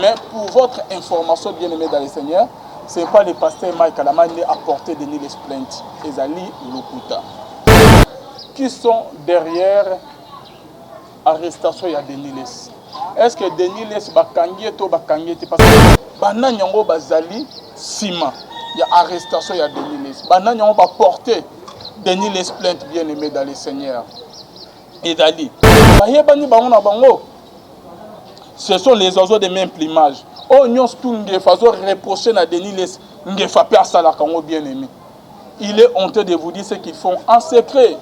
Mais pour votre information, bien aimé dans le Seigneur, ce n'est pas le pasteur Mike Kalambay nde aporté Denis Lessie plainte, ezali lokuta. Qui sont derrière arrestation ya Denis Lessie? Est-ce que Denis Lessie bakangi ye to bakangi ye te? Parce que banani yango bazali nsima ya arrestation ya Denis Lessie, banani yango baporte Denis Lessie plainte, bien aimé dans le Seigneur, ezali bayebani bango na bango. Ce sont les oiseaux de même plumage. Oyo nyonso tu Ngefa azo reprocher na Denis Lessie, Ngefa mpe asalaka yango. Bien aimé, il est honteux de vous dire ce qu'ils font en secret.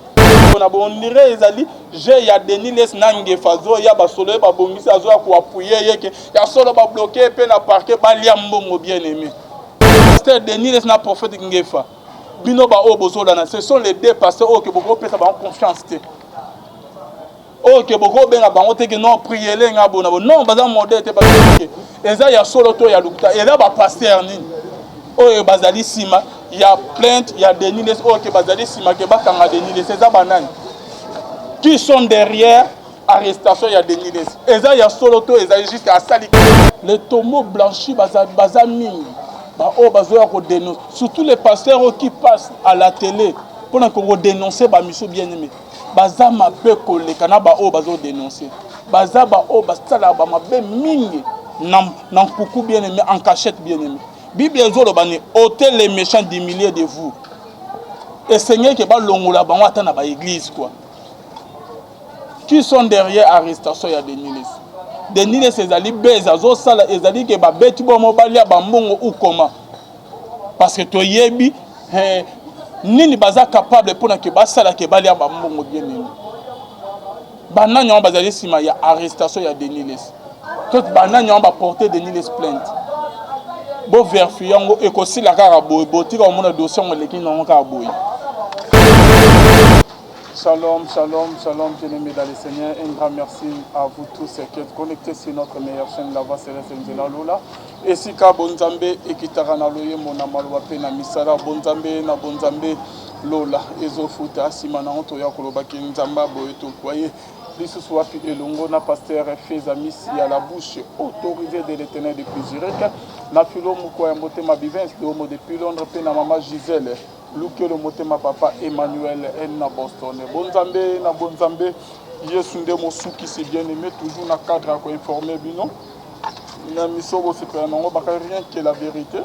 Na bondire ezali jeu ya Denis Lessie na Ngefa, azoya basolo ye, babongisi, azoya koappuyer ye ke ya solo babloquer mpe na parquet, balia mbongo. Bien aimé, pasteur Denis Lessie na prophète Ngefa, bino baoyo bozolanda, ce sont les deux pasteurs oyo ke bokopesa bango confiance te, oyo ke bokobenga bango te ke non, priele nga bona bo. Non, baza modèle te. Ke eza ya solo to ya lokuta, eza bapasteur nini oyo bazali nsima ya plainte ya Denis Lessie, oyo ke bazali nsima ke bakanga Denis Lessie, eza banani? Qui sont derrière arrestation ya Denis Lessie? Eza ya solo to ezali juste asali le tombeau blanchi? Baza, baza mingi baoyo bazoya kodénoncer, surtout les pasteurs oyo qui passent à la télé mpona kodénoncer bamiso. Bien aimé, baza mabe koleka na baoyo bazodénoncer, baza baoyo basalaka bamabe mingi na nkuku. Bien aimé, en cachette. Bien aimé, Bible ezoloba ni ôtez les méchants du milieu de vous. Esengeli ke balongola bango ata na baéglise quoi. Qui sont derrière arrestation ya Denis Lessie? Denis Lessie ezali bese azosala, ezali ke babeti bo balia bambongo ou comment? Parce que toyebi nini baza capable mpona ke basala ke balia bambongo. Bien nini, banani yango bazali nsima ya arrestation ya Denis Lessie to banani yango baporte Denis Lessie plainte? Bovérifier yango, ekosila kaka boye. Botika komona dossier yango eleki nango kaka boye. Shalom, shalom, shalom, bien-aimés dans le Seigneur. Un grand merci à vous tous qui êtes connectés sur notre meilleure chaîne, La Voix Céleste Nzela Lola. Esika bonzambe ekitaka na loyembo, na maloba mpe na misala, bonzambe na bonzambe lola ezofuta. Nsima nango toya kolobaki Nzambe boye, tokwaye lisusu wapi elongo na pasteur Fezamis ya la bouche autorisée de l'Éternel depuis Zurich, na filo moko ya motema Bivens Domo depuis Londres, mpe na mama Gisèle Lukelo motema papa Emmanuel na Boston. Bonzambe na bonzambe, Yesu nde mosukisi. Bien aimé, toujours na cadre ya koinformer bino na miso bosepela nango baka, rien que la vérité.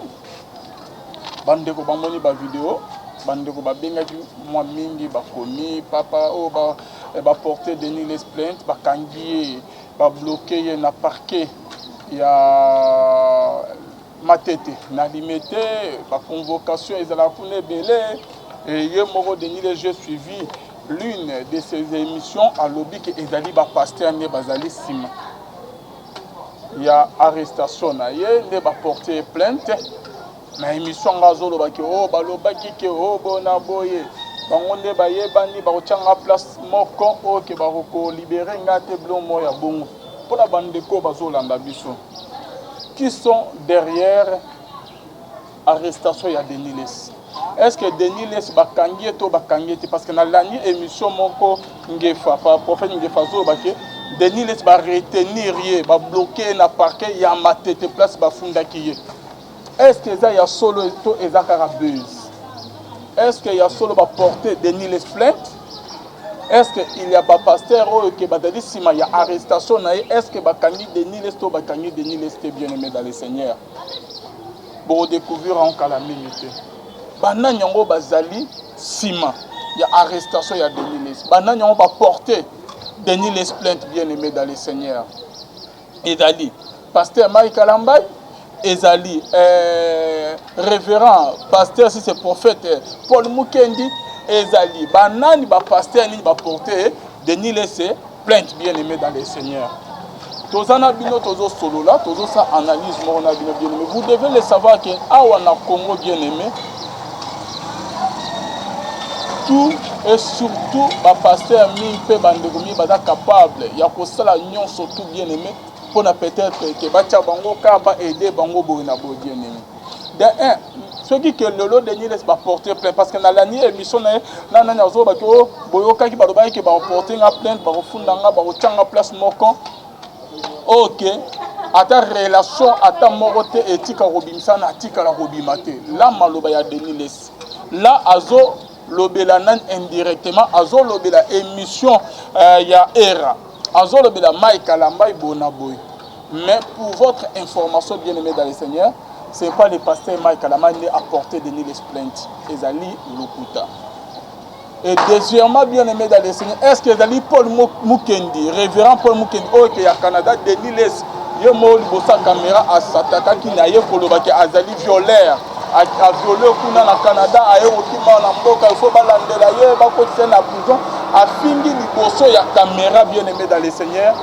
Bandeko bamoni bavideo, bandeko babengaki mwa mingi, bakomi papa oyo baporte Denis Lessie plainte, bakangi ye, babloquer ye na parquet ya Matete na Limete. Baconvocation ezalaka kuna ebele. Ye moko Denis Lessie, j'ai suivi l'une de ses émissions, alobi ke ezali bapasteur nde bazali nsima ya arrestation na ye, nde baporte ye plainte. Na émission nga azolobaki oyo oh, balobaki ke oyo oh, bona boye, bango nde bayebani, bakotianga place moko oyo ke bakokolibérer nga te, biloko moko ya bongo. Mpona bandeko bazolanda biso, qui sont derrière arrestation ya Denis Lessie? Est ce que Denis Lessie bakangi ye to bakangi ye te? Parce que nalandi émission moko, Ngefa, prophète Ngefa azolobaki Denis Lessie baretenir ye, babloquer ye na parquet ya Matete, place bafundaki ye. Est ce que eza ya solo to eza kaka buzz? Est ce que ya solo baporte Denis Lessie plainte? Est ce que il y a bapasteur oyo ke bazali nsima ya arrestation na ye? Est ce que bakangi Denis Lessie to bakangi Denis Lessie te? Bien aimé dans le Seigneur, bokodécouvrir yango kala mingi te. Banani yango bazali nsima ya arrestation ya Denis Lessie? Banani yango baporte Denis Lessie plainte? Bien aimé dans le Seigneur, ezali pasteur Mike Kalambay, ezali révérend pasteur, si c'est prophète Paul Mukendi, ezali banani? Bapasteur nini baporte Denis Lessie plainte? Bien aimé dans le Seigneur, toza na bino, tozosolola, tozosala analyse moko na bino. Bien aimé, vous devez le savoir ke awa na Congo, bien aimé, tout et surtout bapasteur mingi mpe bandeko mingi baza capable ya kosala nyonso tout, bien aimé, mpona peut-être ke batia bango kaka, baaider bango boye na boye. Bien aimé, de un, soki ke lelo Denis Lessie baporte plainte, parce que nalandi émission na ye na nani, azolobaki o boyokaki balobaki ke bakoporte nga plainte, bakofunda nga, bakotia nga place moko. Ok, Ata relation ata moko te etika kobimisa na atikala kobima te. La maloba ya Denis Lessi. La azo lobela nani indirectement, azo lobela émission ya Era. Azo lobela Mike Kalambay bona boye. Mais pour votre information bien aimé dans le Seigneur, c'est pas le pasteur Mike Kalambay nde apporté Denis Lessi plainte. Ezali lokuta. Et deuxièmement, bien aimé dans le Seigneur, est-ce que ezali Paul Mukendi, révérend Paul Mukendi, oyo ke ya Canada, Denis Lessi, ye moko liboso ya caméra asatakaki na ye koloba ke azali violeur, aviole kuna na Canada, aye kokima na mboka, il faut balandela ye, bakotisa na prison, afingi liboso ya caméra, bien aimé dans le Seigneur,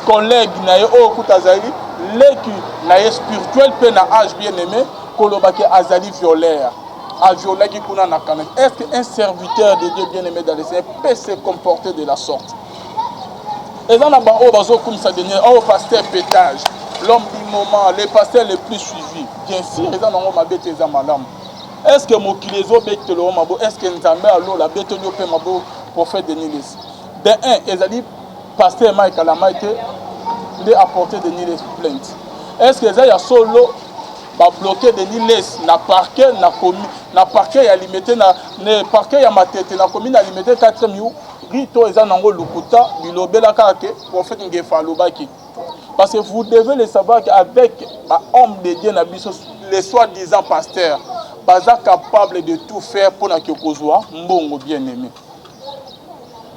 collègue na ye oyo kuta azali leki na ye spirituel pe na âge, bien aimé, koloba ke azali violeur. Aviolaki kuna na Canada. Est-ce qu'un serviteur de Dieu bien-aimé dans le Seigneur peut se comporter de la sorte? Eza na ba oyo bazokumisa Denis, oh pasteur pétage, l'homme du moment, le pasteur le plus suivi. Bien sûr, eza nango mabe te, eza malamu. Est-ce que mokili ezobetela yo mabo? Est-ce que Nzambe alola abeteli yo mpe mabo, prophète Denis Lessi? De un, ezali pasteur Mike Kalambay te nde apporter Denis Lessi plainte. Est-ce que eza ya solo ba bloquer Denis Lessi na parquet na commune, na parquet ya Limete, na ne parquet ya Matete na commune ya Limete 4e rito eza nango lokuta bilobela kaka ke prophète Ngefa alobaki. Parce que vous devez le savoir qu'avec ba homme de Dieu na biso, les soi-disant pasteurs baza capable de tout faire pour na kozwa mbongo, bien aimé.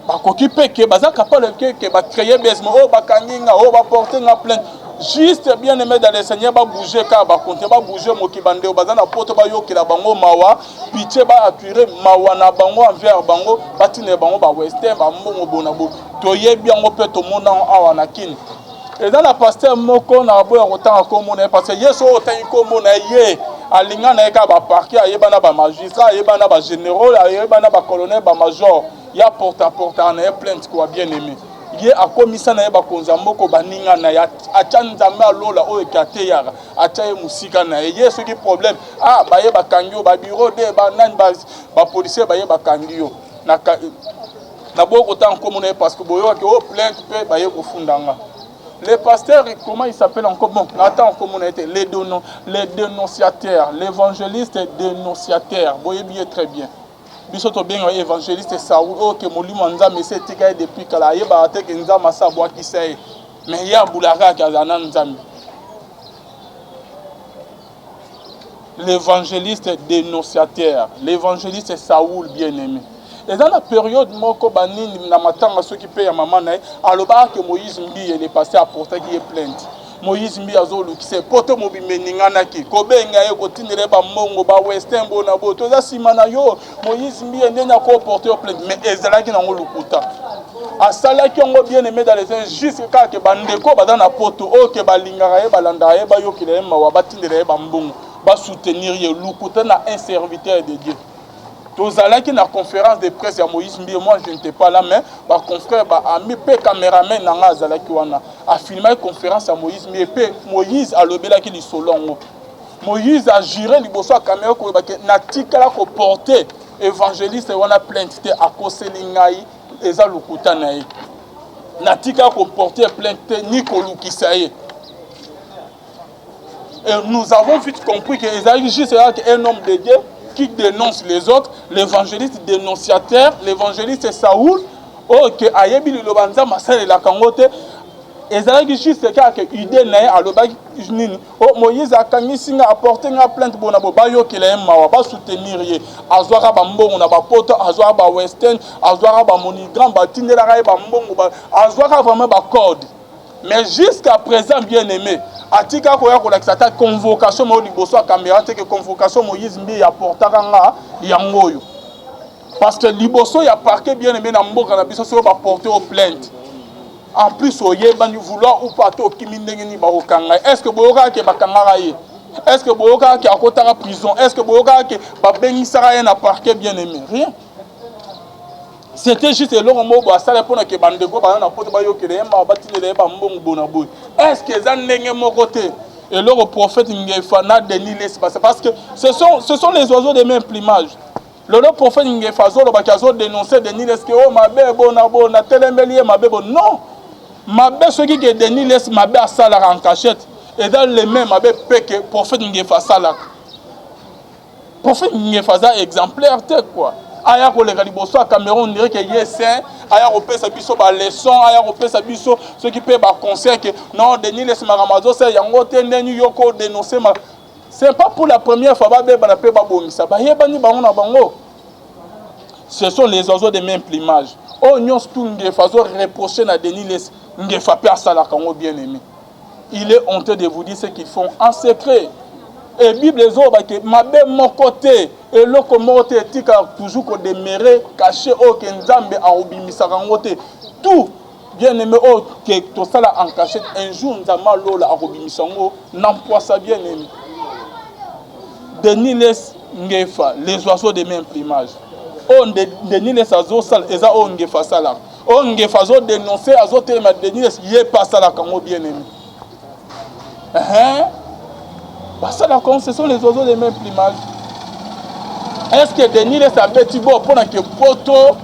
Bakoki pe ke baza capable ke ke ba créer buzz, mais oh bakangi nga, oh ba porter nga plainte. Juste bien aimé dans le Seigneur, ba bouger ka ba compter, ba bouger moki bande baza na poto ba yokela bango mawa, pitié ba attirer mawa na bango envers bango, ba tine bango ba western ba mbongo bona bo. Toyebi yango pe tomona awa na Kin. Eza na pasteur moko na boya kotanga kombo na ye parce que Yesu oyo otangi kombo na ye alinga na ye kaka ba parquet, ayeba na ba magistrat, ayeba na ba généraux, ayeba na ba colonel, ba major, ya porte à porte na ye plainte quoi, bien aimé. Ye akomisa na ye bakonzi ya mboka baninga na ye, atya Nzambe alola oyo eke ateyaka, atya ye mosika na ye. Ye soki problème, ah, baye bakangi yo, ba bureau de ba nani, ba policier baye bakangi yo. Na na boyo kotanga nkombo na ye parce que boyokaki oyo plainte mpe baye kofunda nga. Le pasteur, comment il s'appelle encore? Bon, attends, comment on a été? Les dénon, les dénonciateurs, l'évangéliste dénonciateur. Boyebi ye très bien. Biso tobenga évangéliste Saoul, oyo ke molimo ya Nzambe ese etika ye depuis kala, ayebaka te ke Nzambe asa abwakisa ye. Mais ye abulaka kaka azala na Nzambe. L'évangéliste dénonciateur, l'évangéliste Saoul bien-aimé. Eza na période moko banini na matanga soki pe ya mama na ye alobaka ke Moïse Mbiye le pasteur aportaki ye plainte. Moïse Mbiye azolukisa poto mobimba eninganaki kobenga ye kotindela ye bambongo ba western bona bo toza nsima na yo Moïse Mbiye ndenge akoporte yo plainte, mais ezalaki nango lokuta. Asalaki yango bien aimé dans les uns juste kaka ke bandeko baza na poto oyo ke balingaka ye balandaka ye bayokela ye mawa batindela ye bambongo basoutenir ye lokuta na un serviteur de Dieu. Tozalaki na conférence de presse ya Moïse Mbiye, moi je n'étais pas là, mais ba confrères ba amis pe cameraman na nga azalaki wana afilmaki conférence ya Moïse Mbiye pe Moïse alobelaki lisolo yango. Moïse a juré liboso ya caméra koloba ke natikala ko porter évangéliste wana plainte te, akoseli ngai eza lokuta na ye, natikala ko porter plainte te ni kolukisa ye. Et nous avons vite compris que ezalaki juste un homme de Dieu qui dénonce les autres, l'évangéliste dénonciateur, l'évangéliste Saoul, oyo ke ayebi liloba Nzambe asalelaka yango te. Ezalaki juste kaka ke idée na ye alobaki nini, oh, Moïse akangisi nga, aporte nga plainte bona bo bayokela ye mawa, basoutenir ye. Azwaka bambongo na bapoto, azwaka ba western, azwaka ba MoneyGram, batindelaka ye bambongo, azwaka vraiment ba code. Mais jusqu'à présent bien aimé, atika koya kolakisa ata convocation moko liboso ya caméra te ke convocation Moïse Mbiye aportaka nga yango oyo. Parce que liboso ya parquet bien aimé na mboka na biso soki ba porter au plainte, en plus oyebani vouloir ou pas to okimi ndenge nini bakokanga ye. Est-ce que boyokaka ke bakangaka ye? Est-ce que boyokaka ke akotaka prison? Est-ce que boyokaka ke babengisaka ye na parquet bien aimé? Rien. C'était juste eloko moko boye asala mpona ke bandeko baza na poto bayokela ye mawa batindela ye bambongo bona boye. Est-ce que eza ndenge moko te eloko prophète Ngefa na Denis Lessi parce que ce sont les oiseaux de même plumage. Lelo prophète Ngefa azolobaki azodénoncer Denis Lessi ke oh mabe bona bona telembeli ye mabe bo non mabe soki ke Denis Lessi mabe asalaka en cachette. Eza le même mabe mpe ke prophète Ngefa asalaka. Prophète Ngefa aza exemplaire te quoi. Aya koleka liboso ya Cameroun on dirait que ye saint, aya kopesa biso ba leçon, aya kopesa biso soki mpe ba conseil que non Denis Lessie makambo azosala yango te ndenge yo ko dénoncer ma c'est pas pour la première fois babebana mpe babongisa bayebani bango na bango. Ce sont les oiseaux de même plumage. Oyo nyonso tout Ngefa azo reprocher na Denis Lessie, Ngefa mpe asalaka yango bien aimé. Il est honteux de vous dire ce qu'ils font en secret. Et Bible ezoloba ke mabe moko te, eloko moko te etikala toujours ko demeurer caché oyo ke Nzambe akobimisaka yango te. Tout bien aimé oyo ke tosala en cachette, un jour Nzambe alola akobimisa yango na mpwasa bien aimé. Denis Lessie Ngefa, les oiseaux de même plumage. Oyo Denis Lessie azosala eza oyo Ngefa asalaka. Oyo Ngefa azo denoncer, azo telema Denis Lessie ye pe asalaka yango bien aimé. Hein? Basalaka yango, ce sont les oiseaux de même plumage. Est-ce que Denis Lessie abeti bo pona ke poto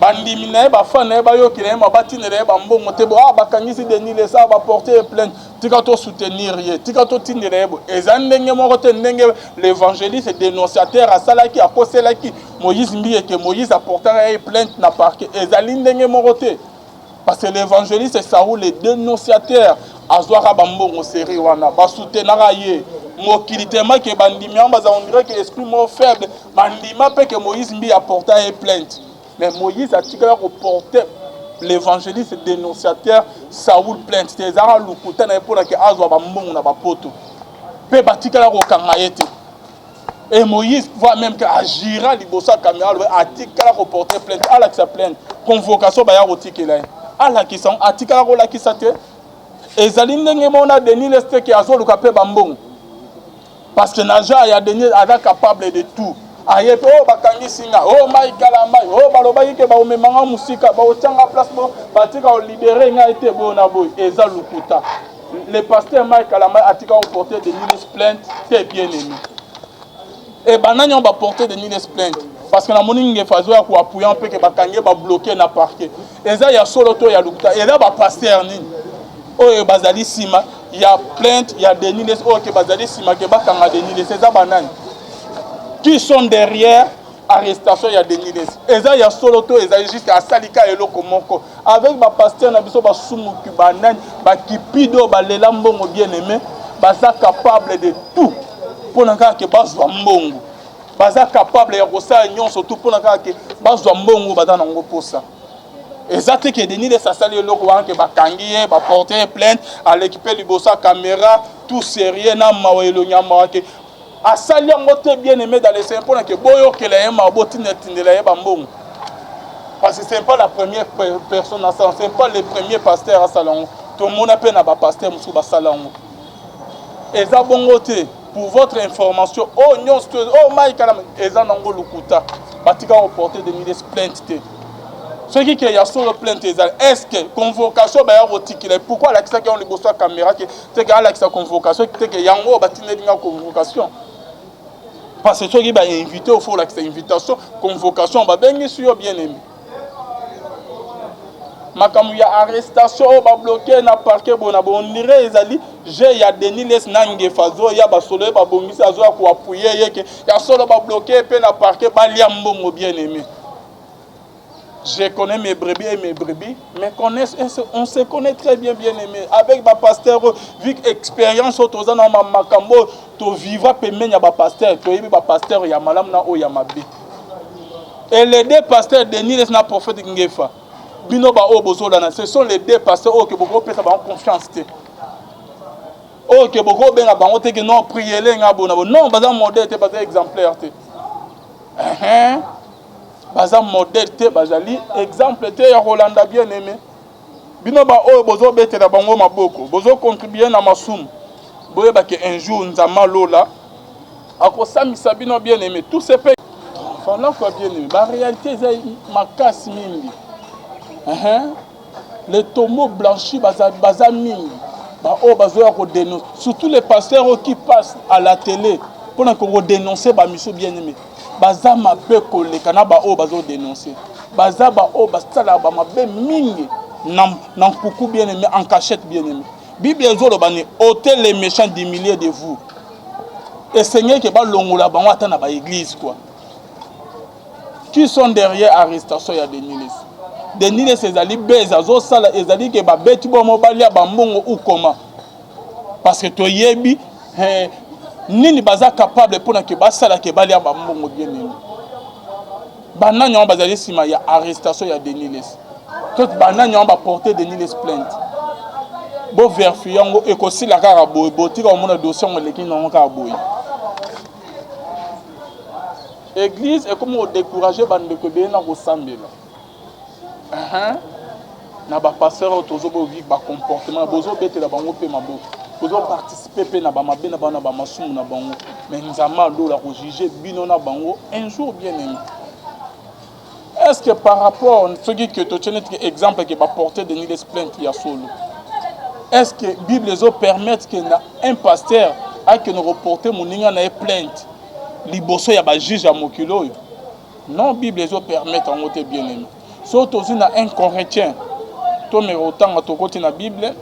bandimi na ye bafan na ye bayokela ye ma batindela ye bambongo te bo ah bakangisi Denis Lessie ah baporte ye plainte tika to soutenir ye tika totindela ye bo eza ndenge moko te ndenge l'évangéliste dénonciateur asalaki akoselaki Moïse Mbiye ke Moïse aportaka ye plainte na parquet ezali ndenge moko te parce que l'évangéliste Saoul le dénonciateur azwaka bambongo série wana basoutenaka ye mokili tellement ke bandimi yango baza on dirait que esprit moko faible bandima mpe ke Moïse Mbiye aporta ye plainte. Mais Moïse atikala ko porter l'évangéliste dénonciateur Saoul plainte te, ezalaka lokuta na ye mpo na ke azwa ba mbongo na ba poto mpe batikala kokanga ye te. Et Moïse voit même que agira liboso ya caméra alobi atikala ko porter plainte, alakisa plainte, convocation baya kotikela ye, alakisa yango, atikala kolakisa te. Ezali ndenge moko na Denis Lessie ke azoluka mpe ba mbongo. Parce que na genre ya Denis aza capable de tout. Aye pe oh bakangisi nga, oh Mike Kalambay, oh balobaki ke bakomema nga musika, bakotia nga place bo batika ko libérer ngai te boye na boye. Eza lokuta. Le pasteur Mike Kalambay atika ko porter Denis plainte te bien aimé. Et banani yango ba porter Denis plainte? Parce que namoni Ngefa azoya ko appuyer mpe ke bakangi ye ba bloquer na parquet. Eza ya solo to ya lokuta? Eza ba pasteur nini oyo bazali sima ya plainte ya Denis Lessie oyo ke bazali sima ke bakanga Denis Lessie? Eza banani qui sont derrière arrestation ya Denis Lessie? Eza ya solo to ezali juste asali ka eloko moko avec ba pasteur na biso basumuki banani bakipido balela mbongo bien aimé baza capable de tout pona kaka ke bazwa mbongo, baza capable ya kosala nyonso tout pona kaka ke bazwa mbongo baza nango posa. Eza te ke Denis Lessie asali eloko wana ke bakangi ye ba porter ye plainte, aleki pe liboso ya camera tout sérieux na mawa elongi ya mawa ke asali yango te bien aimé dans le Seigneur pona ke boyokela ye mawa botinda tindela ye ba mbongo. Parce que c'est pas la première personne à ça, c'est pas le premier pasteur asala yango. Tomona pe na ba pasteur mosusu basala yango. Eza bongo te. Pour votre information, oh nyonso oh Mike Kalambay eza nango lokuta. Batika ko porter Denis Lessie plainte te. Soki ke ya solo plainte ezali, est-ce que convocation baya kotikela? Pourquoi alakisaki yango liboso ya caméra ke te ke alakisa convocation te ke yango batindeli nga convocation? Parce que soki ba invité, il faut olakisa invitation, convocation babengisi yo bien aimé. Makambo ya arrestation oyo ba bloquer na parquet boye na boye, on dirait ezali jeu ya Denis Lessie na Ngefa azoya basolo ye babongisi azoya ko appuyer ye ke ya solo ba bloquer pe na parquet balia mbongo bien aimé. Je connais mes brebis et mes brebis me connaissent, et on se connaît très bien bien aimé avec ba pasteur vu que expérience oyo toza na makambo to vivra pembeni ya ba pasteur, toyebi ba pasteur ya malamu na oyo ya mabe. Et les deux pasteurs Denis Lessie na prophète Ngefa, bino ba oyo bozolana, ce sont les deux pasteurs oyo ke bokopesa bango confiance te. Oyo ke bokobenga bango te ke non priele nga bona bo. Non, baza modèle te, baza exemplaire te. Uh-huh. Baza modèle te, bazali exemple te ya kolanda bien aimé. Bino ba oyo bozobetela bango maboko, bozo contribuer na masumu. Boyeba ke un jour Nzambe lola akosamisa bino bien aimé. Tout ce peut voilà quoi bien aimé. Ba réalité eza makasi mingi. Uh-huh. Les tombeaux blanchis baza, baza mingi. Ba oyo bazoya ko dénoncer, surtout les pasteurs oyo qui passent à la télé pona ko dénoncer ba miso bien aimé. Baza mabe koleka na ba oyo bazo dénoncer. Baza ba oyo basalaka ba mabe mingi na, na nkuku bien aimé, en cachette bien aimé. Bible ezoloba ni ôtez les méchants du milieu de vous. Esengeli ke balongola bango ata na ba église quoi. Qui sont derrière arrestation ya Denis Lessie? Denis Lessie ezali buzz azosala, ezali ke babeti bomo balia bambongo ou comment? Parce que toyebi eh, nini baza capable mpona ke basala ke balia bambongo bien nini. Banani yango bazali nsima ya arrestation ya Denis Lessie? To banani yango baporte Denis Lessie plainte? Bo verifie yango, ekosila kaka boye, botika komona dossier yango eleki nango kaka boye. Église ekomi kodécourage bandeko ebele na kosambela. Na bapasteur oyo tozobovi bacomportement, bozobetela bango mpe maboko, bozoparticipe mpe na bamabe na bango, na bamasumu na bango. Mais Nzambe alola kojuge bino na bango un jour, bien aimé. Est ce que par rapport soki ke totie neti exemple ke baporte Denis Lessie plainte ya solo, est ce que Bible ezopermettre ke na un pasteur akende koporte moninga na ye plainte liboso ya bajuge ya mokili oyo? Non, Bible ezopermettre yango te, bien aimé. So tozwi na 1 Corinthien, tomeka kotanga, tokoti na Bible,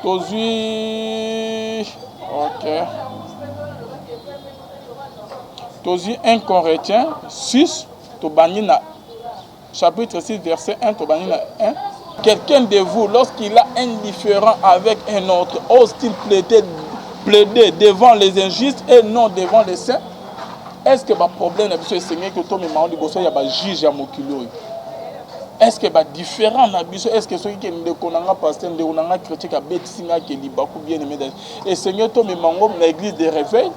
tozwi, ok, tozwi 1 Corinthien 6, tobandi na chapitre 6 verset 1, tobandi na 1. Quelqu'un de vous, lorsqu'il a un différend avec un autre, ose-t-il plaider devant les injustes et non devant les saints? Est-ce que baproblème na biso esengeli tomema liboso ya bajuge ya mokili oyo? Est-ce que badifférend na biso, est ce que soki ke ndeko na nga pasteur, ndeko na nga critique abetisi nga ke libaku, bien aimé, esengeli tomema yango na église de réveil,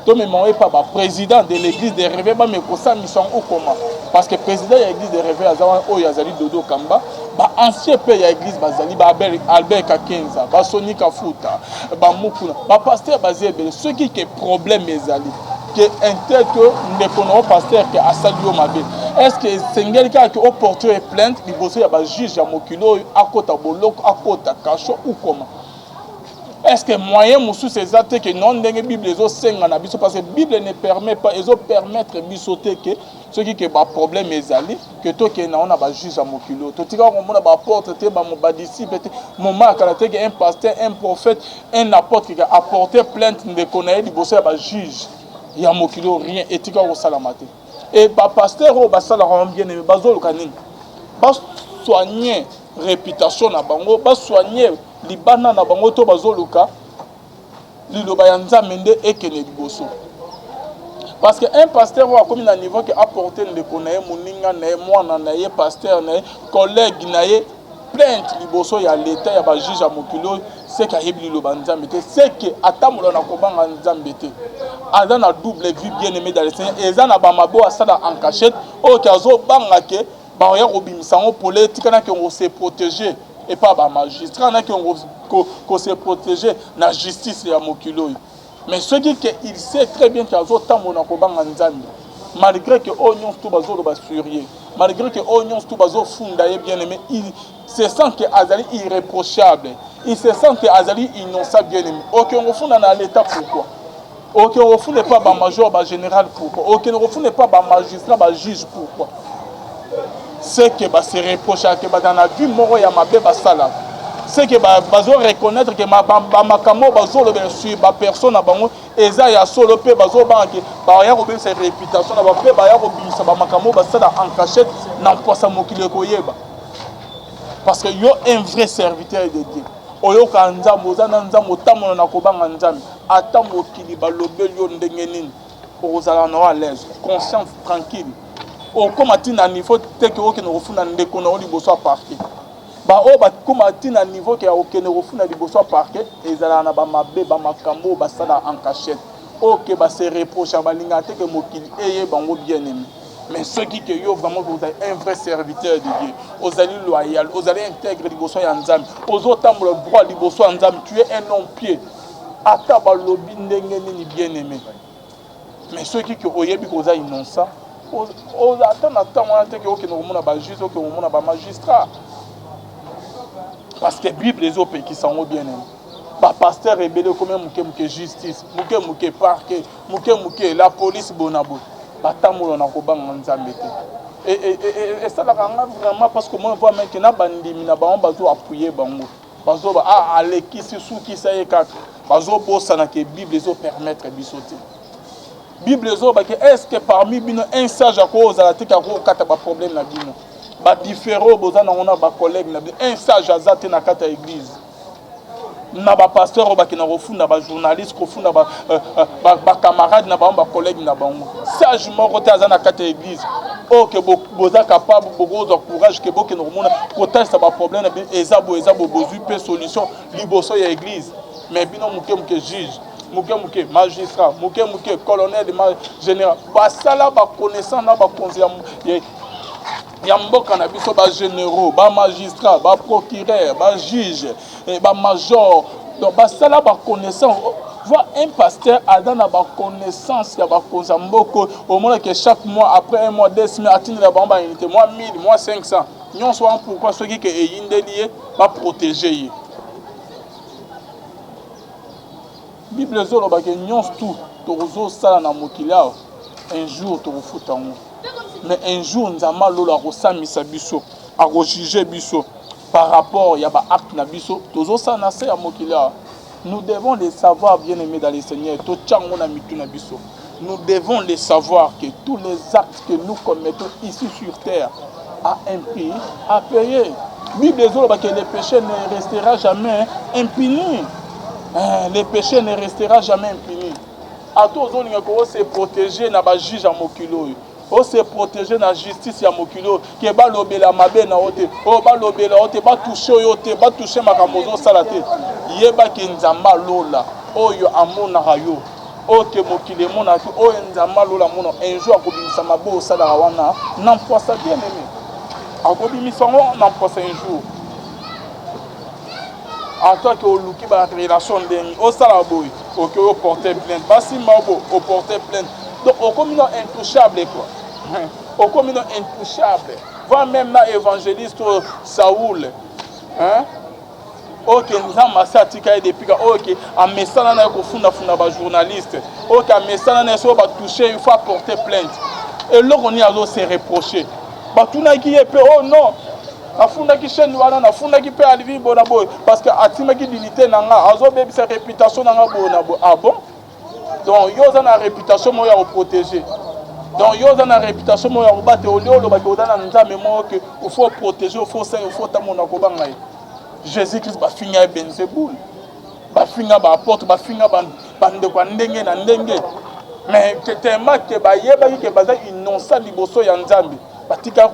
tomema yango epa baprésident de l'église de réveil, bameka kosambisa yango okoma? Parce que président ya église de réveil aza wana, oyo azali Dodo Kamba. Baancien mpe ya église bazali, ba Albert Kakenza, basoni Kafuta, bamukuna, bapasteur baza ebele. Soki ke problème ezali ke intel ke ndeko na yo pasteur ke asali yo mabe, est ce que esengeli kaka ke oporte ye plainte liboso ya bajuge ya mokili oyo, akota boloko, akota cachot ou comment? Est ce que moyen mosusu eza te ke non, ndenge Bible ezosenga na biso? Parce que Bible ne permet pas, ezopermettre biso te ke soki ke baproblème ezali ke tokende nango na bajuge ya mokili oyo. Totikaka komona baapôtre te, badisciple te, moment ya kala te, ke un pasteur, un prophète, un apôtre ke apporter plainte ndeko na ye liboso ya bajuge ya mokili oyo. Rien, etikaka kosalama te. E bapasteur oyo basalaka yango, bien aimé, bazoluka nini? Basoigne réputation na bango, basoigne libanda na bango, to bazoluka liloba ya Nzambe nde ekende liboso? Parce que un pasteur oyo akomi na niveau ke aporte ndeko na ye, moninga na ye, mwana na ye, pasteur na ye, collègue na ye plainte liboso ya leta, ya bajuge ya mokili oyo, seke ayebi liloba Nzambe te, seke atambola na kobanga Nzambe te, aza na double vie. Bien aimé dans le Seigneur, eza na bamabe oyo asala en cachette, oyo ke azobanga ke baoya kobimisa yango pole. Etikana ke kose protéger epa bamagistrat, naki kose protéger na justice ya mokili oyo. Mais soki ke il sait très bien ke azotambola na kobanga Nzambe, malgré ke oyo nyonso to bazoloba sur ye, malgré ke oyo nyonso to bazofunda ye, bien aimé, il se sent ke azali irréprochable, il se sent ke azali innocent. Bien aimé, okende kofunda na l'état pourquoi? Okende kofunda epa bamajor, bagénéral pourquoi? Okende kofunda epa bamagistrat, bajuge pourquoi? C'est que base reprochaka, baza na vie moko ya mabe basalaka, c'est que bazo reconnaître ke bamakambo oyo bazolobela sur bapersone na bango eza ya solo, mpe bazobanga ke baya kobebisa réputation na bango, mpe baya kobimisa bamakambo oyo basala en cachette na mposa mokili ekoyeba. Parce que yo, un vrai serviteur de Dieu, oyoka Nzambe, oza na Nzambe, otambola na kobanga Nzambe, ata mokili balobeli yo ndenge nini, okozala na yo à l'aise, conscience tranquille. Okóma ntina niveau te ke okende kofunda ndeko na yo liboso ya parquet. Baoyo bakóma ntina niveau ke ya kokende kofunda liboso ya parquet, ezalaka na bamabe, bamakambo oyo basala en cachette, oyo ke base reproche, balingaka te ke mokili eye bango, bien aimé. Mais soki ke yo vraiment ozali un vrai serviteur de Dieu, ozali loyal, ozali intègre liboso ya Nzambe, ozotambola droit liboso ya Nzambe, tu es un homme pieux, ata balobi ndenge nini, bien aimé, mais soki ke oyebi koza innocent, ata na ntango wana te ke okende komona bajuge, okende komona bamagistrat, parce que Bible ezopekisa yango. Bien aimé, bapasteur ebele ekomi moke moke justice, moke moke parquet, moke moke la police, bona boye batambola na kobanga Nzambe te. Esalaka nga vraiment, parce que moi vraiment ke na bandimi na bango bazo appuyer bango. Bazoba ah alekisi sukisa ye kaka. Bazobosana ke Bible ezo permettre biso te. Bible ezoloba ke est-ce que parmi bino un sage akozala te akokata ba problème na bino. Ba différends boza nango na ba collègues na bino. Un sage aza te na kati ya église. Na ba pasteur oyo bakenda kofunda ba journaliste, kofunda ba, euh, euh, ba, ba camarade na bango, ba collègue na bango. Sage moko te aza na kati ya église. Oyo ke boza capable bokozwa courage ke bokende komona kotalisa ba problème na bino eza boye eza boye bozwi mpe solution liboso ya église. Mais bino moke moke juge moke moke magistrat moke moke colonel ma général basala baconnaissance na bakonzi ya, ya, ya mboka na biso bagénéraux bamagistrat baprocureur bajuge eh, bamajor donc basala baconnaissance voit un pasteur aza na baconnaissance ya bakonzi ya mboka omonake chaque mois après un mois 2 semaines atindela bango baunité mwa 1000 mwa 500 nyonso wana. Pourquoi? Soki ke eyindeli ye, baprotege ye. Bible ezoloba ke nyonso tu tokozosala na mokili awa, un jour tokofuta yango. Mais un jour Nzambe alolo akosambisa biso, akojuge biso par rapport ya baacte na biso tozosala na se ya mokili awa. Nous devons le savoir, bien aimé dans le Seigneur. Totia yango na mitu na biso. Nous devons le savoir que tous les actes que nous commettons ici sur terre a un prix à payer. Bible ezoloba que le péché ne restera jamais impuni. Eh, le péché ne restera jamais impuni. Ata ozolinga ko se protéger na bajuge ya mokili oyo, ose protéger na justice ya mokili oyo, ke balobela mabe na yo te, oyo balobela yo te, batouche yo te, batouche makambo ozosala te, yebaki Nzambe alola oyo amonaka yo, oyo ke mokili emonaka te, oyo Nzambe alola amona, un jour akobimisa mabe osalaka wana na mpwasa. Bien aimé, akobimisa yango na mpwasa un jour. En ke oluki barelation ndenge osala boye, oke oporte plainte, basimba bo oporte plainte, donc okomi no intouchable quoi, okomi no intouchable. Va même na évangéliste oyo Saoul, hein? Oyo ke Nzambe asi atika ye depuis ka oyo ke amesana na ye kofundafunda bajournaliste, oyo ke amesana na ye soki batouche, il faut apporter plainte. Eloko nini azose reproche? Batunaki ye mpe: oh non, nafundaki chaîne wana, nafundaki mpe Alvi boye na boye parce que atimaki dignité na nga, azobebisa réputation na nga boye na boye. Ah bon? Donc yo oza na réputation moko ya koprotéger, donc yo oza na réputation moko ya kobate olie olobaki oza na Nzambe moko ke ofo protéger, ofo osala, ofo otamona kobanga ye. Jésus Christ bafinga ye Belzebul, bafinga baapôtre, bafinga bandeko ya ndenge na ndenge, mais tellement ke bayebaki ke baza innocent liboso ya Nzambe, batika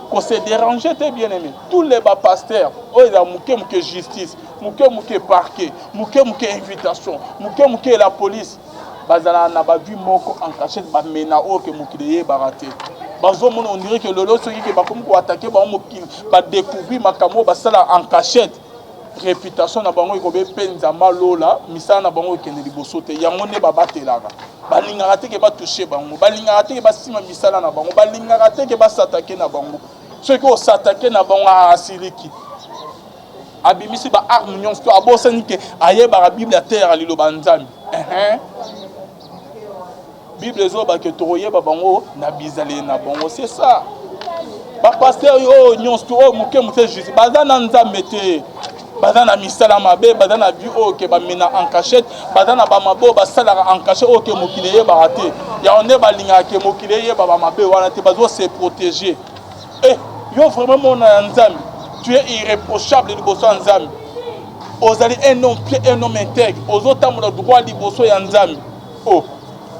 kose déranger te. Bien aimé, tous les bapasteur oyo eza moke moke justice, moke moke parquet, moke moke invitation, moke moke la police, bazalaka na bavie moko en cachette bamena oyo ke mokili eyebaka te. Bazomona, on dirait ke lelo soki ke bakomi koattaquer bango, mokili badécouvrir makambo oyo basala en cachette, réputation na bango ekobe mpe Nzambe alola misala na bango ekende liboso te. Yango nde babatelaka, balingaka te ke batouche bango, balingaka te ke basima misala na bango, balingaka te ke bas'attaquer na bango. Soki os'attaquer na bango, asiliki, abimisi baarme nyonso to abosani ke ayebaka Bible, ateyaka liloba Nzambe. Bible ezoloba ke tokoyeba bango na bizaleli na bango. C'est ça, bapasteur oyo nyonso to oyo moke moke juste baza na Nzambe te, baza na misala mabe, baza na vie oyo ke bamena en cachette, baza na bamabe oyo basalaka en cachette oyo ke mokili eyebaka te. Yango nde balingaka ke mokili eyeba bamabe wana te, bazo se protéger. Eh, yo vraiment mona ya Nzambe, tu es irréprochable liboso ya Nzambe, ozali un homme pieux, un homme intègre, ozotambola droit liboso ya Nzambe. Oh,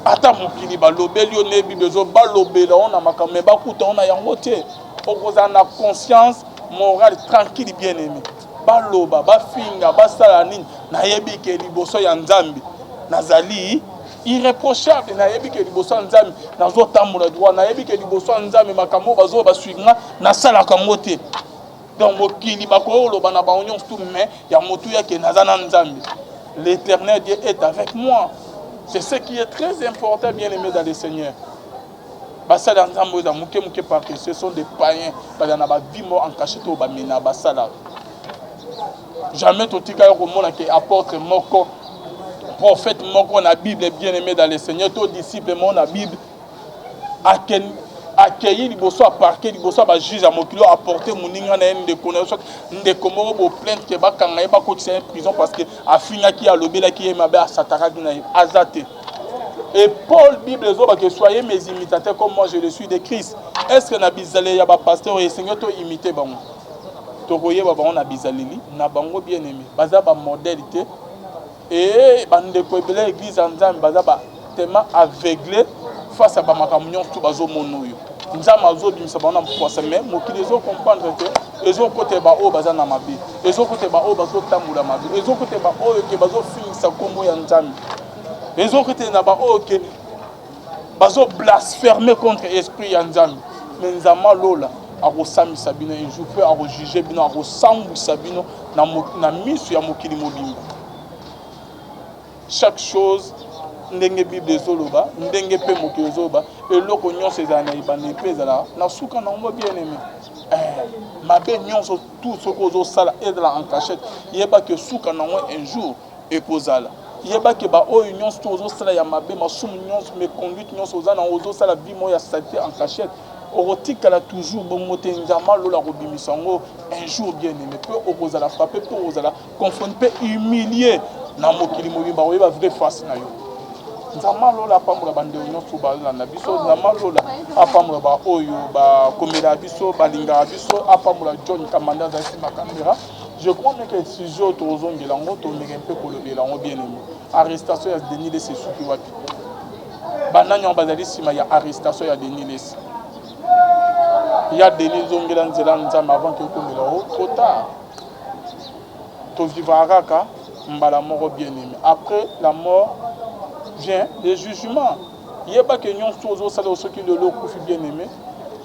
ata mokili balobeli yo nde Bible ezo balobela yo na makambo me bakuta yo na yango te, okozala na conscience morale tranquille. Bien aimé, baloba, bafinga, basala nini, nayebi ke liboso ya Nzambe nazali irréprochable, nayebi ke liboso ya Nzambe nazotambola droit, nayebi ke liboso ya Nzambe makambo oyo bazoba baswinga nga nasalaka yango te. Donc mokili bakoki koloba na bango nyonso tu, mais ya motu yake naza na Nzambe, l'Éternel Dieu est avec moi, c'est ce qui est très important. Bien aimé dans le Seigneur, basala ya Nzambe oyo eza moke moke parce que ce sont des païens, baza na bavie moko en cachette oyo bamena basala. Jamais totikali komona ke apôtre moko, prophète moko na Bible, bien aimé dans le Seigneur, to disciple moko na Bible. Akei liboso ya parquet, liboso ya ba juge ya mokili oyo, aporte moninga na ye, ndeko na ye, soit ndeko moko bo plainte ke bakanga ye, bakotisa ye prison parce que afingaki ye, alobelaki ye mabe, asatakaki na ye. Aza te. Et Paul, Bible ezoba que soyez mes imitateurs comme moi je le suis de Christ. Est-ce que na bizaleli ya ba pasteurs esengeli to imiter bango? Tokoyeba bango na bizaleli na bango, bien aimé. Baza ba modèle te. Et bandeko ebele ya église ya Nzambe baza ba tellement aveuglé face à ba makambo nyonso to bazomona oyo. Nzambe azobimisa bango na mpwasa, mais mokili ezo comprendre te, ezokotela baoyo baza na mabe, ezokotela baoyo bazotambola mabe, ezokotela baoyo ke bazofingisa nkombo ya Nzambe, ezokotela na baoyo ke bazo blasphemer contre esprit ya Nzambe. Mais Nzambe alola akosambisa bino un jour, mpe akojuge bino, akosambwisa bino na miso ya mokili mobimba. Chaque chose ndenge Bible ezoloba, ndenge mpe mokili ezoloba, eloko nyonso ezala na ebandeli mpe ezala na suka na yango, bien aimé. Mabe nyonso tout soki ozosala, ezala en cachette, yeba ke suka na yango un jour ekozala. Yeba ke baoyo nyonso to ozosala ya mabe, masumu nyonso, méconduite nyonso oza na, ozosala vie moko ya saleté en cachette, okotikala toujours bongo te. Nzambe alola kobimisa yango un jour, bien aimé, mpe okozala frappé, mpe okozala confronté mpe humilié na mokili mobimba, koyeba vraie face na yo. Nzambe alola apambola bandeko nyonso balanda biso. Nzambe alola apambola baoyo bakomelaka biso, balingaka biso. Apambola John Kamanda azali nsima caméra. Je crois bien que sujet oyo tozongela yango, tomeke mpe kolobela yango, bien aimé. Arrestation ya Denis Lessie esuki wapi? Banani yango bazali nsima ya arrestation ya Denis Lessie? Ya Denis, zongela nzela Nzambe avant ke okomela o trop tard. Tovivaka kaka mbala moko, bien aimé. Après la mort vient le jugement. Yeba ke nyonso ozosala, soki lelo okufi, bien aimé,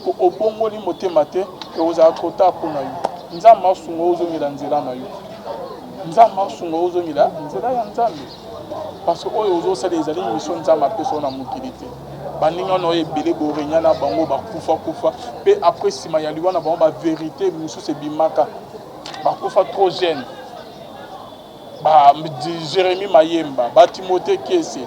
po obongoli motema te, ekozala trop tard mpona yo. Nzambe asunga ozongela nzela na yo. Nzambe asunga ozongela nzela ya Nzambe, parce que oyo ozosala ezali mission Nzambe apesa yo na mokili te. Baninga na oyo ebele borenya na bango bakufa kufa mpe après, nsima ya liwa na bango, bavérité mosusu ebimaka, bakufa trop jeune. Ba Jérémie Mayemba, ba Timothée Kese,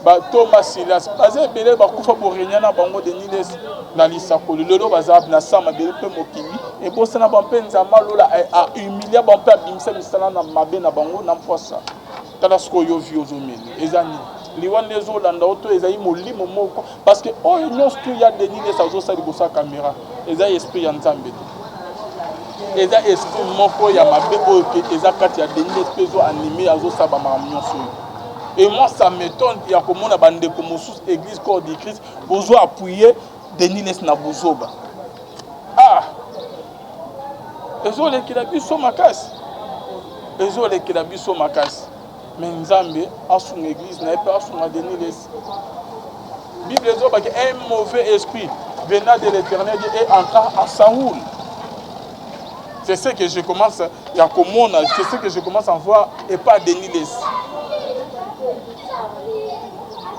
ba Thomas Silas, baza ebele bakufa, borenya na bango Denis Lessie na lisakoli. Lelo baza na sa mabele mpe mokili ebosana bango, mpe Nzambe alola ahumilia bango mpe abimisa misala na mabe na bango na mpwasa. Tala sikoyo yo vie ozomene eza nini? Liwa nde ezolanda o to ezali molimo moko? Parce que oyo nyonso tu ya Denis Lessie azosala liboso ya caméra eza esprit ya Nzambe te, eza esprit moko ya mabe oyo ke eza kati ya Denis Lessie mpe ezo anime, azosala bamakambo nyonso oyo. Et moi, ça m'étonne ya komona bandeko mosusu église Corps du Christ bozwa appuyer Denis Lessie na buzoba. Ah, ezolekela biso makasi, ezolekela biso makasi. Mais Nzambe asunga église na ye mpe asunga Denis Lessie. Bible ezobaki un mauvais esprit venant de l'Éternel Dieu et entra à Saoul. C'est ce que je commence ya komona, c'est ce que je commence à voir et pas Denis Lessie.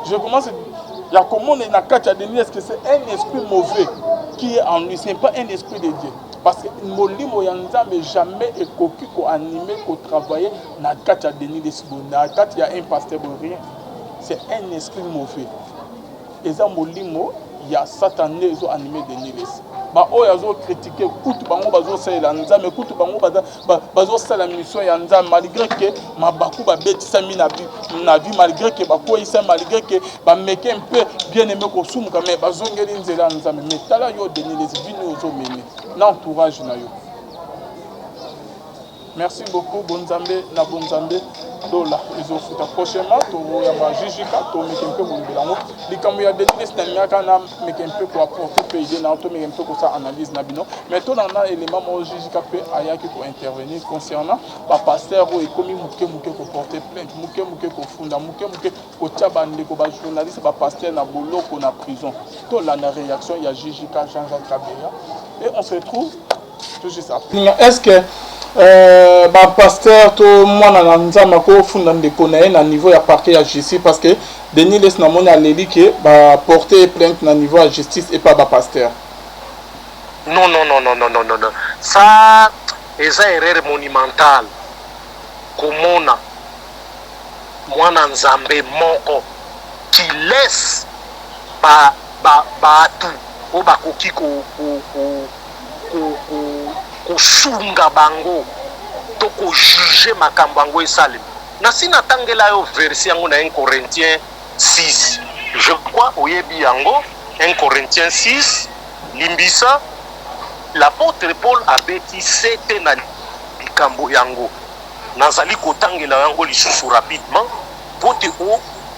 Je commence ya komona na kati ya Denis Lessie que c'est un esprit mauvais qui est en lui, ce n'est pas un esprit de Dieu, parce que molimo ya Nzambe jamais ekoki koanime, kotravailler na kati ya Denis Lessie, na kati ya un pasteur boye, rien. C'est un esprit mauvais, eza molimo ya Satan nde ezo anime Denis Lessie. Baoyo azocritiquer kutu bango bazosalela Nzambe, kutu bango bazosala mission ya Nzambe, malgré ke mabaku babetisami na vie, malgré ke bakweyisami, malgré ke bameke mpe, bien aimé, kosumuka, mais bazongeli nzela ya Nzambe. Mais tala yo Denis Lessie, bino ozomene na entourage na yo. Merci beaucoup. Bonzambe na bonzambe, lola ezofuta. Prochainement toyamba jijika, tomeke mpe kolobela yango likambo ya Denis Lessie. Nalingaka na meke mpe koapporter mpe idée na, tomeke mpe kosala analyse na bino, mais tolanda élément moko jijika mpe ayaki kointervenir concernant bapasteur oyo ekomi moke moke koporter plainte, moke moke kofunda, moke moke kotia bandeko bajournaliste, bapasteur na boloko, na prison. Tolanda réaction ya jijika Jean-Jacques Kabeya et on se retrouve tout juste après. Est-ce que bapasteur to mwana na Nzambe akofunda ndeko na ye na niveau ya parquet ya justice? Parce que Denis Lessie, namoni aleli ke baporte plainte na niveau ya justice epa bapasteur. Non, non, non, non, non, non, non, non, ça eza erreur monumentale. Komona mwana Nzambe moko qui laisse bato ba Oyo bakoki ko, ko, ko, ko, ko, kosunga bango to ko juger makambo yango esalema. Nasi natangela yo verset yango na 1 Corinthiens 6. Je crois oyebi yango, 1 Corinthiens 6, limbisa, l'apôtre Paul abeti sete na likambo yango. Nazali kotangela yango lisusu rapidement mpo te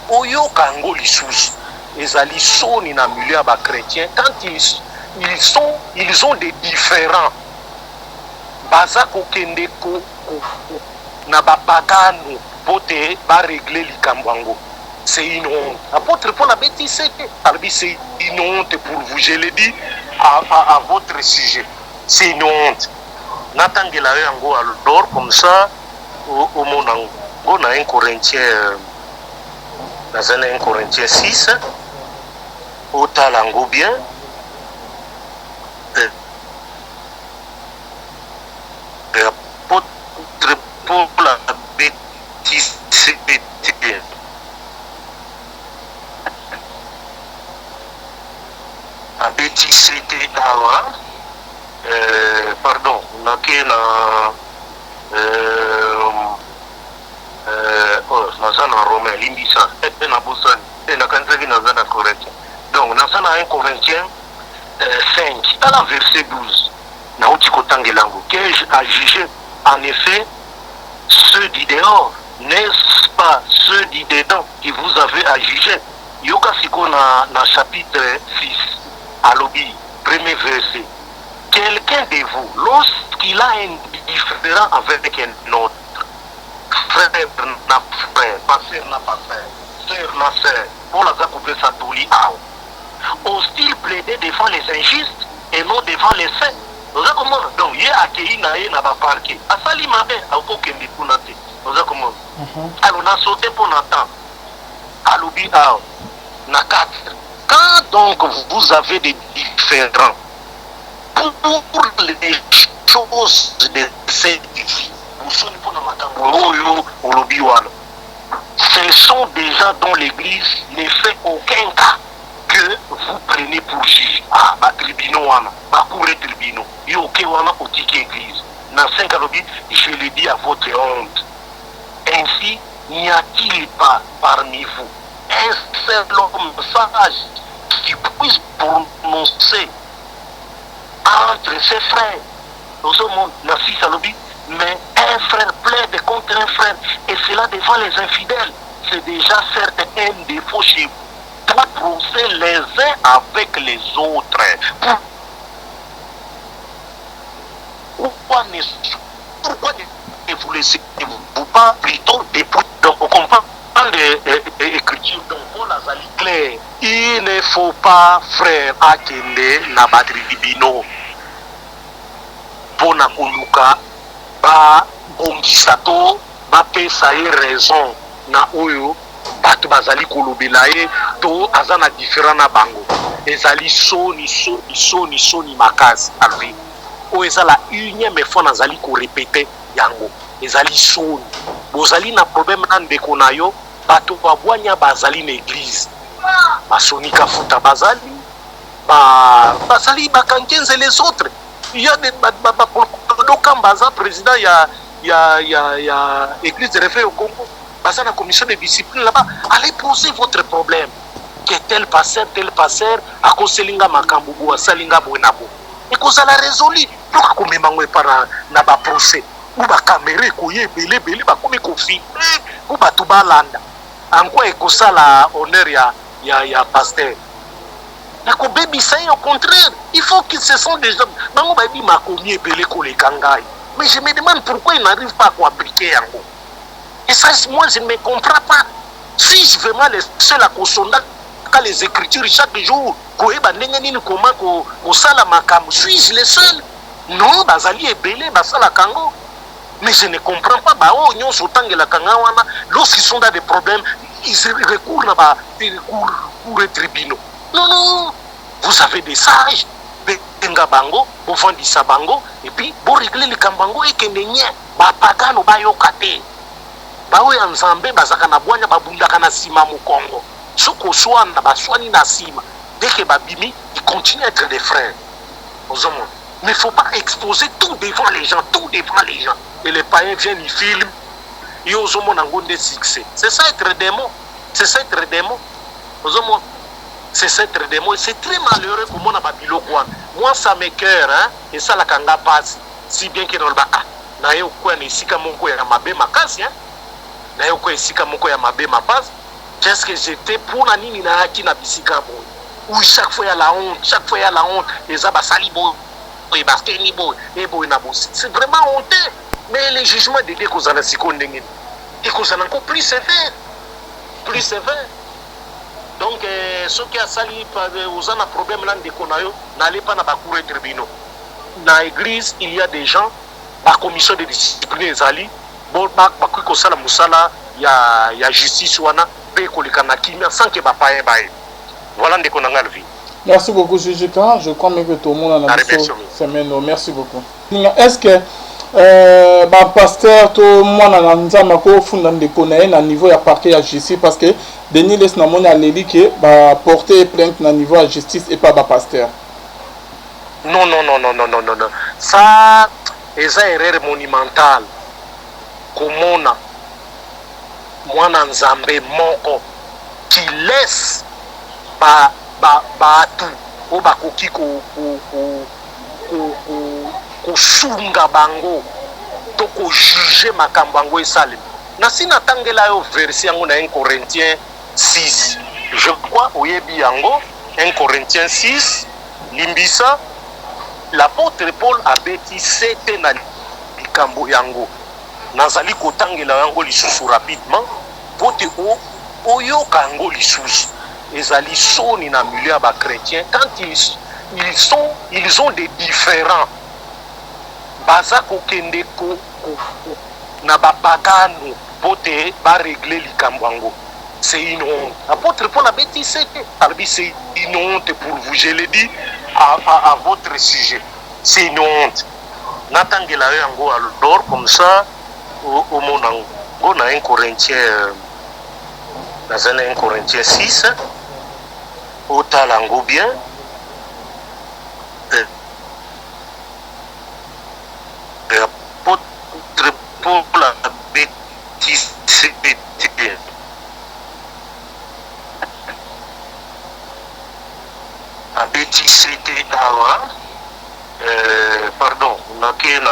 oyoka yango lisusu. Ezali soni na milieu ya ba chretiens quand ils ils sont ils ont des differents baza kokende ko, ko, ko na ba pagano mpo te ba regler likambo yango. C'est une honte. Apôtre Paul abeti sete, alobi c'est une honte pour vous, je le dis à, à, à votre sujet. C'est une honte. Natangela yo yango alors comme ça omona yango na 1 Corinthiens euh, naza na 1 Corinthiens 6 otala yango bien euh, apôtre Paul abeti sete abeti sete awa Euh, pardon, nake na euh, euh, oh, naza na Romain, limbisa, nabosani, nakanisaki naza na Corinthien. Donc naza na 1 Corinthien 5, tala verset 12, nauti kotangela yango. Qu'ai-je à juger en effet ceux du dehors, n'est-ce pas ceux du dedans qui vous avez à juger? Yoka sikoyo na, na chapitre 6, alobi Premier verset, Quelqu'un de vous, lorsqu'il a un différend avec un autre, frère na frère, pasteur na pasteur, sœur na sœur, Paul aza kopesa toli awa, ose-t-il plaider devant les injustes et non devant les saints? Oza komona? Donc ye akeyi na ye na ba parquet, asali mabe, akokende kuna te. Oza komona? Alors na sauter mpo na temps, alobi awa na 4, Quand donc vous avez des différends pour les choses de cette vie, bosoni mpo na makambo oyo olobi wana, ce sont des gens dont l'église ne fait aucun cas que vous prenez pour juge. Ah, ba tribunaux wana, ba cours et tribunaux, yo oke wana otiki église. Na 5 alobi, je le dis à votre honte. Ainsi, n'y a-t-il pas parmi vous un seul homme sage qui puisse prononcer entre ses frères? Ozomona na 6 alobi, mais un frère plaide contre un frère et cela devant les infidèles, c'est déjà certes un défaut chez vous. Pour procès les uns avec les autres. Pourquoi ne, pourquoi ne vous laissez-vous pas plutôt dépouiller? Donc on comprend écriture, donc Paul azali clair, il ne faut pas frère akende na ba tribunaux mpo na koluka babongisa to bapesa ye raison na oyo bato bazali kolobela ye to aza na différent na bango. Ezali soni, soni, soni, soni makasi. Alobi oyo eza la unième fois nazali ko repeter yango. Ezali soni. Bozali na problème na ndeko na yo, bato ya bwanya bazali na eglise. Ba Sony Kafuta bazali, ba bazali ba Kankenze les autres. Il y a des ba ba, ba Dodo Kamba aza président ya ya ya ya église de réveil au Congo. Baza na commission de discipline là-bas. Allez poser votre problème. Que tel pasteur, tel pasteur akoseli nga makambo boye, asali nga boye na boye. Ekozala résolu. Toka komema yango epa na, na ba procès. Ou ba camera ekoya ebele ebele, bakomi ko filmer po bato balanda. En quoi ekosala honneur ya ya ya pasteur? Ekobebisa ye, au contraire. Il faut qu'ils se sont déjà bango bayebi makomi ebele koleka ngai. Mais je me demande pourquoi ils n'arrivent pas à ko appliquer yango. Et ça, moi je ne me comprends pas. Suis-je vraiment le seul à kosondaka les écritures chaque jour, koyeba ndenge nini comment kosala makambo? Suis-je le seul? Non, bazali ebele basalaka yango. Mais je ne comprends pas ba oyo nyonso otangelaka nga wana, lorsqu'ils sont dans des problèmes, ils recourent na ba cours, cours et tribunaux. Non, non, vous avez des sages, benga bango, bovandisa bango, et puis bo régler likambo yango ekende nye. Bapagano bayoka te. Baoyo ya Nzambe bazalaka na bwanya, babundaka na nsima mokongo. Soki oswana, baswani na nsima. Dès que babimi, ils continuent à être des frères. Ozomona, mais faut pas exposer tout devant les gens, tout devant les gens, et les païens viennent, ils filment. Yo ozomona yango nde succès. C'est ça être démon, c'est ça être démon. Ozomona, c'est ça être démon. Et c'est très malheureux komona babiloko wana. Moi, ça m'écœure, hein. Esalaka nga pasi, si bien que naloba: ah, naye okwea na esika moko ya mabe makasi, hein. Naye okwea esika moko ya mabe mapasi. Qu'est-ce que j'étais? Mpona nini nayaki na bisika boye? Oui, chaque fois ya la honte, chaque fois ya la honte. Eza basali boye, bakeni boye, eboye na boye. C'est vraiment honteux. Mais le jugement de Dieu ekozala sikoyo ndenge nini? Ekozala encore plus sévère, plus sévère. Donc soki asali, oza na problème na ndeko na yo, n'allez pas na bacour et tribunaux. Na église, il y a des gens, bacommission de discipline ezali, bakoki kosala mosala ya justice wana mpe koleka na kimia sans que bapayen baye. Voilà, ndeko na nga Alvi. Merci beaucoup, JJK. Je crois même que tout le monde en a semaine. Merci beaucoup. Est-ce que bapasteur to mwana na Nzambe akofunda ndeko na ye na niveau ya parquet ya justice? Parce que Denis Lessie, namoni aleli ke baporte plainte na niveau ya justice epa bapasteur. Non, non, non, non, non, non, non, non, ça eza erreur monumentale. Komona mwana Nzambe moko qui laisse bato oyo bakoki kosunga bango to kojuger makambo yango esalema. Nasi natangela yo verset yango na 1 Corinthien 6, je crois oyebi yango. 1 Corinthien 6, limbisa, l'apôtre Paul abeti sete na likambo yango. Nazali kotangela yango lisusu rapidement po te oyoka yango lisusu. Ezali soni na milieu ya bachrétien quand ils ont des différends, baza kokende na bapagano po te barégler likambo yango. C'est une honte. Apôtre Paul abeti sete, alobi: c'est une honte pour vous, je le dis à votre sujet, c'est une honte. Natangela yo yango alors, comme ça omona yango na 1 Corinthien. Naza na 1 Corinthien 6, otala yango bien. Apôtre Paul abeti sete, abeti sete awa. Pardon, nake na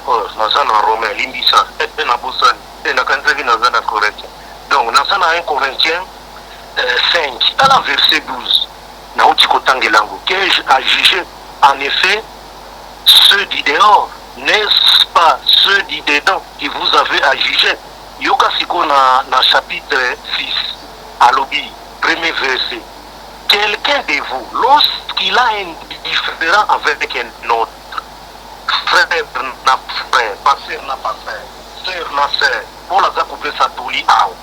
oh, naza na Romain, limbisa, nabosani, nakanisaki naza na Corinthien. Donc naza na 1 Corinthien 5, tala verset 12 nauti kotangela yango: qu'ai-je à juger en effet ceux du dehors? N'est-ce pas ceux du dedans qui vous avez à juger? Yoka sikoyo na chapitre 6, alobi, premier verset: quelqu'un de vous, lorsqu'il a un différend avec un autre frère, na frère, pasteur na pasteur, sœur na sœur, Paul aza kopesa toli awa,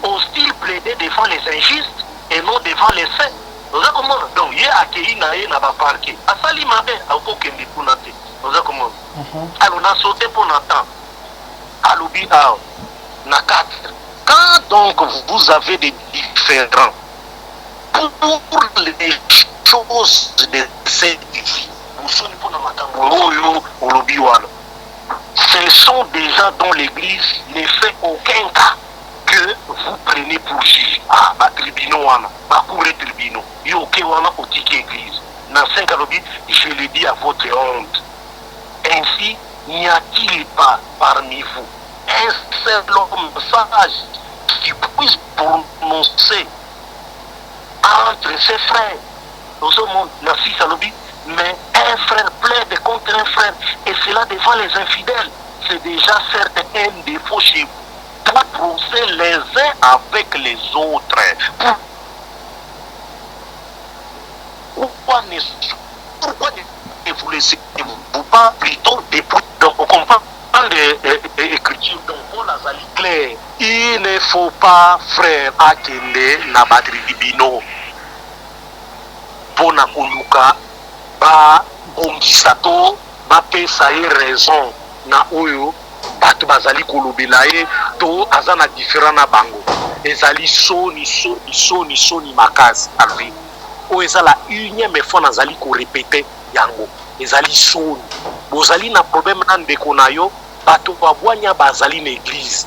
ose-t-il plaider devant les injustes et non devant les saints? Oza komona? Donc ye akei na ye na baparquet, asali mabe, akokende kuna te. Oza komona? Alors na saute mpo na temps. Alobi awa na 4: quand donc vous avez des différends pour les choses de cette vie, bosoni mpona makambo oyo olobi wana, ce sont déjà dans l'église, ne fait aucun cas que vous prenez pour juge. Ah, batribunaux wana, bacour et tribunaux, yo oke wana, otiki église. Na 5 alobi: je le dis à votre honte. Ainsi n'y a-t-il pas parmi vous un seul homme sage qui puisse prononcer entre ses frères? Ozomona, na 6 alobi: mais un frère plaide contre un frère, et cela devant les infidèles. C'est déjà certes un défaut chez vous pour procès les uns avec les autres. Pourquoi ne vous laissez-vous pas plutôt dépouiller? Donc on comprend l'écriture. Donc Paul azali clair, il ne faut pas frère akende na batribunaux mpona koluka babongisa to bapesa ye raison na oyo. Bato bazali kolobela ye to aza na different na bango. Ezali soni, soni, soni, soni makasi. Alvin, oyo eza la unième fois nazali ko repeter yango. Ezali soni. Bozali na problème na ndeko na yo, bato ya bwanya bazali na eglise.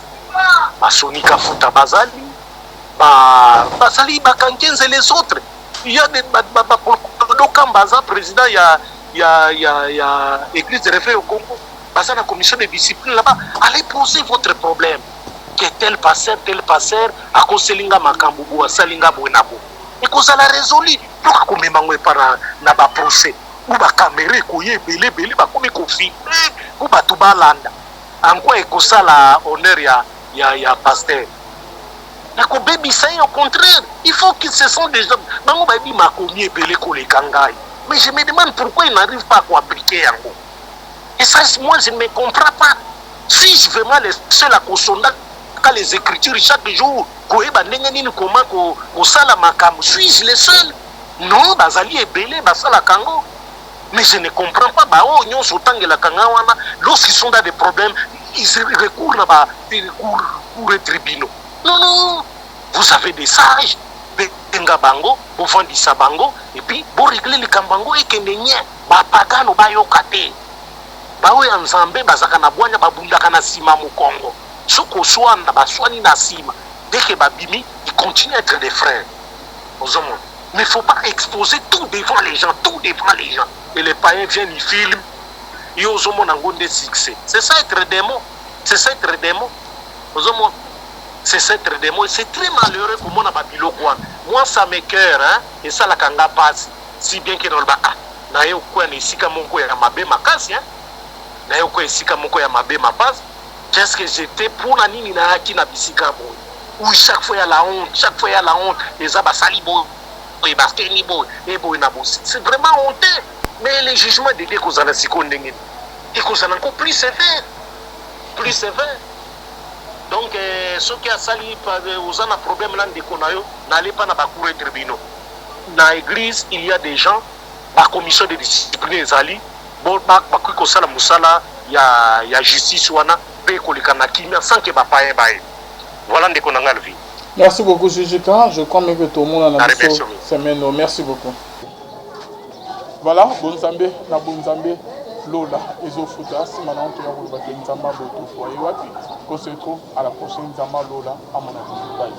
Ba Sony Kafuta bazali, ba bazali ba Kankenze les autres. Il y a des ba ba ba Dodo Kamba aza president ya ya ya ya eglise de réveil au Congo. Baza na commission de discipline là-bas. Allez poser votre problème. Que tel pasteur, tel pasteur akoseli nga makambo boye, asali nga boye na boye. Ekozala résolu. Toka komema yango epa na, na ba procès. Ou ba camera ekoya ebele ebele bakomi ko filmer po bato balanda. En quoi ekosala honneur ya ya ya pasteur? Ekobebisa ye au contraire. Il faut qu'ils se sont déjà bango bayebi makomi ebele koleka ngai. Mais je me demande pourquoi ils n'arrivent pas à ko appliquer yango. Et ça, moi, je ne me comprends pas. Suis-je vraiment le seul à kosondaka les écritures chaque jour, koyeba ndenge nini comment kosala makambo? Suis-je le seul? Non, bazali ebele basalaka yango. Mais je ne comprends pas, ba oyo nyonso otangelaka nga wana, lorsqu'ils sont dans des problèmes, ils recourent na ba cours, cours et tribunaux. Non, non, vous avez des sages, benga bango, bovandisa bango, et puis bo régler likambo yango ekende nye. Bapagano bayoka te. Baoyo ya Nzambe bazalaka na bwanya, babundaka na sima mokongo. Soki oswana, baswani na sima. Dès que babimi, ils continuent à être des frères. Ozomona? Mais faut pas exposer tout devant les gens, tout devant les gens. Et les païens viennent, ils filment. Yo ozomona yango nde succès. C'est ça être démon. C'est ça être démon. Ozomona? C'est ça être démon. C'est très malheureux komona ba biloko wana. Moi ça m'écoeure, hein. Esalaka nga pasi. Si bien que naloba ah naye okwea na esika moko ya mabe makasi hein. Naye okwea esika moko ya mabe mapasi. Qu'est-ce que j'étais pona nini nayaki na bisika boye? Oui, chaque fois il y a la honte, chaque fois il y a la honte. Eza basali boye, bakeni boye, et boye na boye. C'est vraiment honteux. Mais le jugement de Dieu ekozala sikoyo ndenge nini? Ekozala encore plus sévère. Plus sévère. Donc euh, soki asali oza na problème na ndeko na yo, n'allez pas na ba cours et tribunaux. Na eglise il y a des gens ba commission de discipline ezali bo bakoki kosala mosala ya ya justice wana pe ekoleka na kimia sans que ba païens baye. Voilà ndeko na nga Alvin. Merci beaucoup JJK, je crois même que tout le monde en a biso semaine. Merci beaucoup. Voilà, bonzambe na bonzambe lola ezofuta nsima na nto ya koloba ke nzambe aboto foye wapi qu'on se retrouve à la prochaine nzambe lola amona bye.